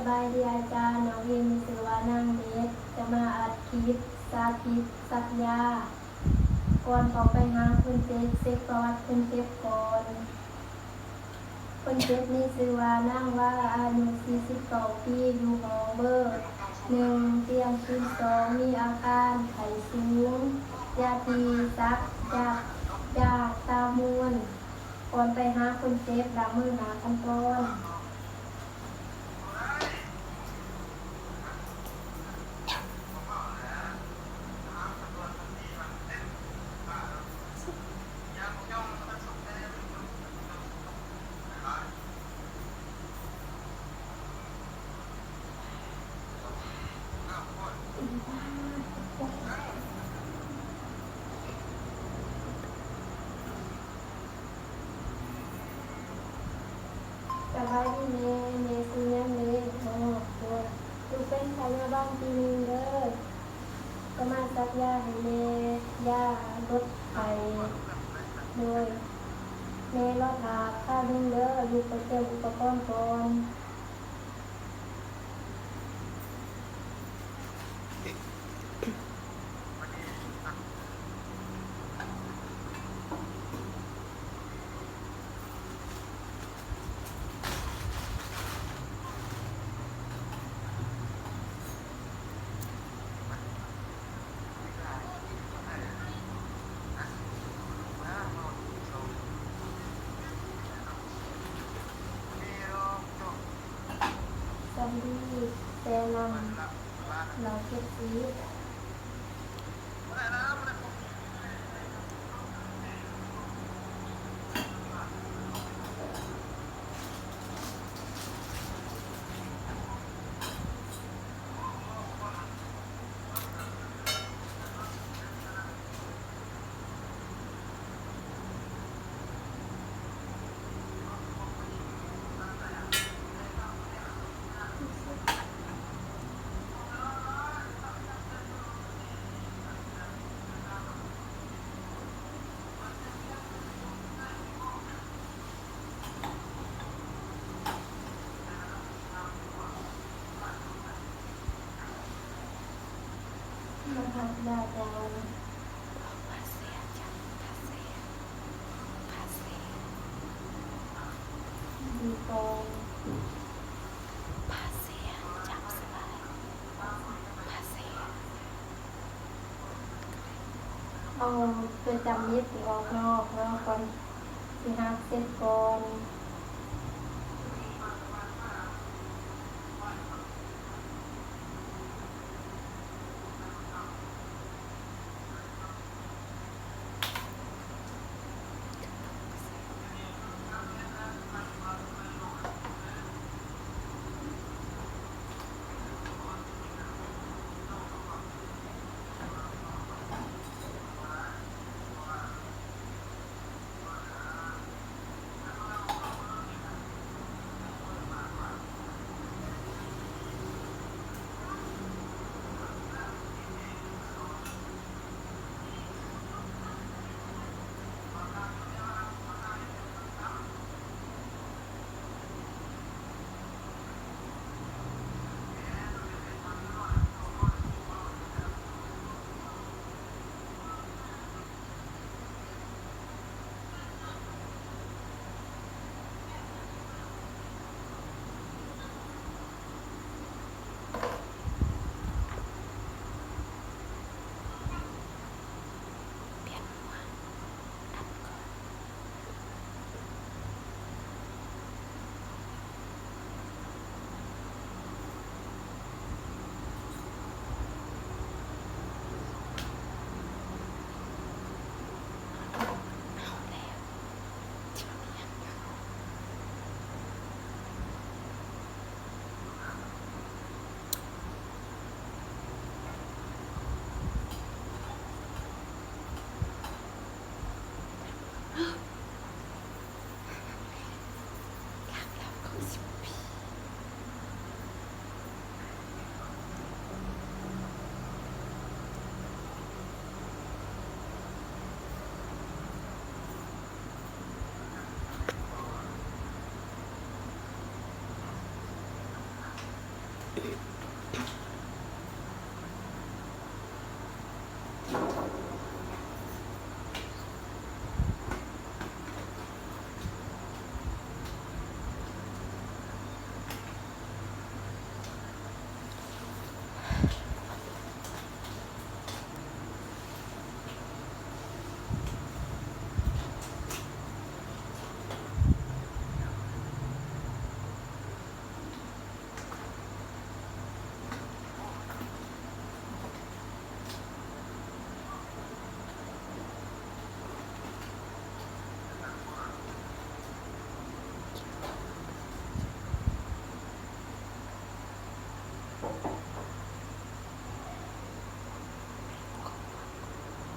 ບາຍດີອາຈານ, ນ້ອງເອມີຊື່ວ່ານາງເບັດ, ຈະມາອັດຄລິບສາທິດສັກຢາ. ກ່ອນເຂົ້າໄປຫາຄົນເຈັບ, ເຊັກປະຫວັດຄົນເຈັບກ່ອນ. ຄົນເຈັບມີຊື່ວ່ານາງວາ, ອາຍຸສີ່ສິບເກົ້າປີ, ຢູ່ຫ້ອງເບີໜຶ່ງ, ຕຽງສູນສອງ, ມີອາການໄຂ້ສູງ, ຢາທີ່ສັກ ຢາ ຢາຕາມວນ. ກ່ອນໄປຫາຄົນເຈັບ, ລ້າງມືຫ້າຂັ້ນຕອນ. ສະບາຍດີແມ່, ແມ່ຊື່ຫຍັງເດ? ອໍ ໂດຍ, ລູກເປັນພະຍາບານປີໜຶ່ງເດີ, ຈະມາສັກຢາໃຫ້ແມ່, ຢາລົດໄຂ້. ໂດຍ, ແມ່ລໍຖ້າຄາວໜຶ່ງເດີ, ລູກໄປຕຽມອຸປະກອນກ່ອນ. ສຳລີແຊນຳ ເຫຼົ້າເຈັດສິບ. ເອົາຕົວຈຳເມັດນີ້ອອກນອກເນາະ ກ່ອນຊິຫັກເສັດກ່ອນ.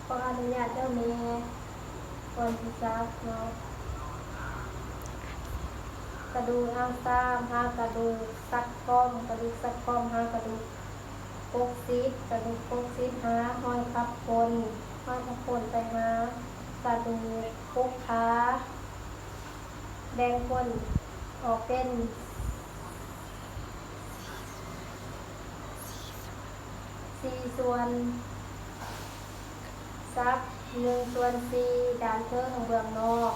ຂໍອະນຸຍາດເດີແມ່ ກ່ອນຊິສັກເນາະ. ກະດູກອາງຊາມ ຫາກະດູກສັດປ້ອມ, ກະດູກສັດປ້ອມ ຫາກະດູກກົກຊິດ, ກະດູກກົກຊິດ ຫາຮອຍຂັບຂົນ, ຮອຍຂັບຂົນໄປຫາກະດູກກົກຂາ. ແບ່ງຂົນອອກເປັນສີ່ສ່ວນ, ສັກໜຶ່ງສ່ວນສີ່ ດ້ານເທິງເບື້ອງນອກ.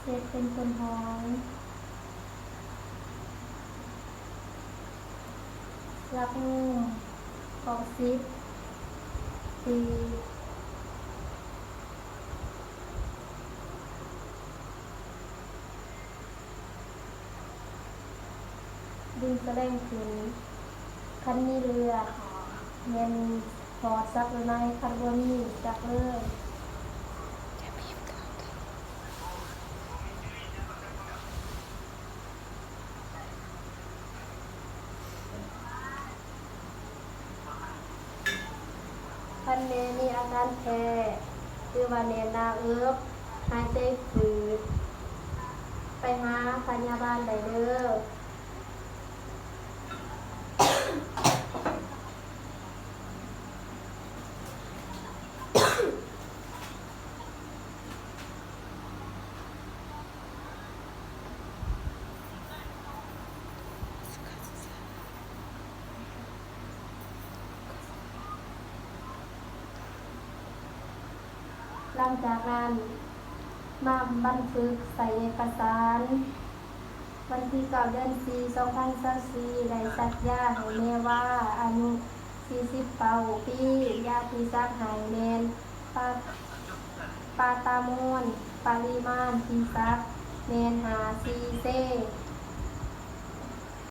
ເຮັດເປັນຕົ້ນຫອມ, ຫຼັກມຸມຂອງສິບ ສີ່ ດຶງສະແດງຂຶ້ນ, ຄັນມີເລືອດ ແມ່ນຖອດສັກໂລດໃນ, ຄັນບໍ່ມີ ສັກເລີຍ. ຄັນແມ່ມີອາການແພ້ ຫຼືວ່າແໜ້ນໜ້າເອິບ, ຫາຍໃຈຝືດ, ໄປຫາພະຍາບານໄດ້ເດີ້. ຫຼັງຈາກນັ້ນ ມາບັນທຶກໃສ່ເອກະສານ. ວັນທີເກົ້າ ເດືອນສີ່ ສອງພັນຊາວສີ່ ໄດ້ສັກຢາໃຫ້ແມ່ວ່າ ອາຍຸສີ່ສິບເກົ້າປີ, ຢາທີ່ສັກໃຫ້ແມ່ນປາ ປາຕາໂມນ, ປະລິມານທີ່ສັກແມ່ນຫ້າຊີເຊ.